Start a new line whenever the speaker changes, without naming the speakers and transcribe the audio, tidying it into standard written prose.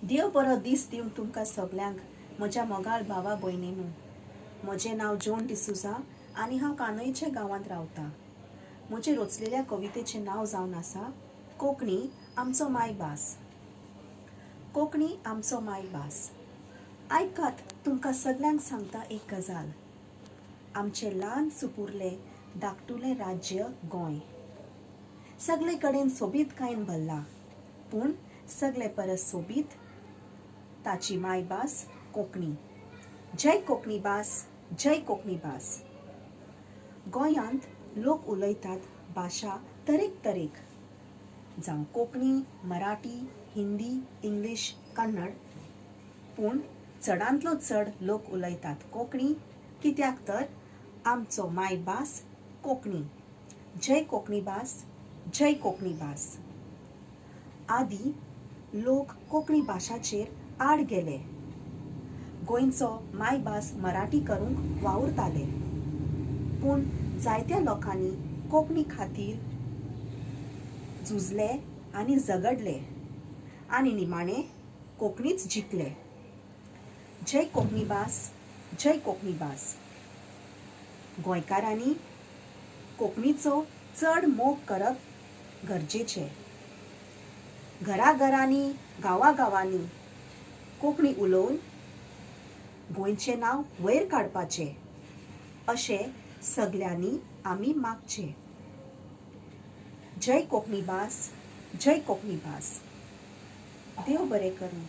देव बरो दीस दिवं तुमकां सगल्यांक म्हज्या मोगाळ भावा भयणीनू. म्हजें नांव जोन डिसुजा आनी हांव कानोयच्या गांवांत रावतां. म्हजें रचलेल्या कवितेचें नांव जावन आसा कोंकणी आमचो मायभास. कोंकणी आमचो मायभास. आयकात, तुमकां सगल्यांक सांगता एक गजाल. आमचें ल्हान सुपुरलें धाकटुलें राज्य गोंय सगळे कडेन सोबीतकायेन भरलां, पूण सगळे परस सोबीत ताची मायभास कोंकणी. जय कोंकणी भास, जय कोंकणी भास. गोंयांत लोक उलयतात भाशा तरेक तरेक, जावं कोंकणी, मराठी, हिंदी, इंग्लीश, कन्नड, पूण चडांतलो चड लोक उलयतात कोंकणी, कित्याक तर आमचो मायभास कोंकणी. जय कोंकणी भास, जय कोंकणी भास. आदीं लोक कोंकणी भाशाचेर आड गेले, गोंयचो मायभास मराठी करूंक वावुरताले, पूण जायत्या लोकांनी कोंकणी खातीर झुजले आनी झगडले आनी निमाणें कोंकणीच जिखले. जय कोंकणी भास, जय कोंकणी भास. गोंयकारांनी कोंकणीचो चड मोग करप गरजेचें. घराघरांनी, गांवागांवांनी कोंकणी उलोवन गोंयचें नांव वयर काडपाचें अशें सगल्यांनी आमी मागचें. जय कोंकणी भास, जय कोंकणी भास. देव बरें करूं.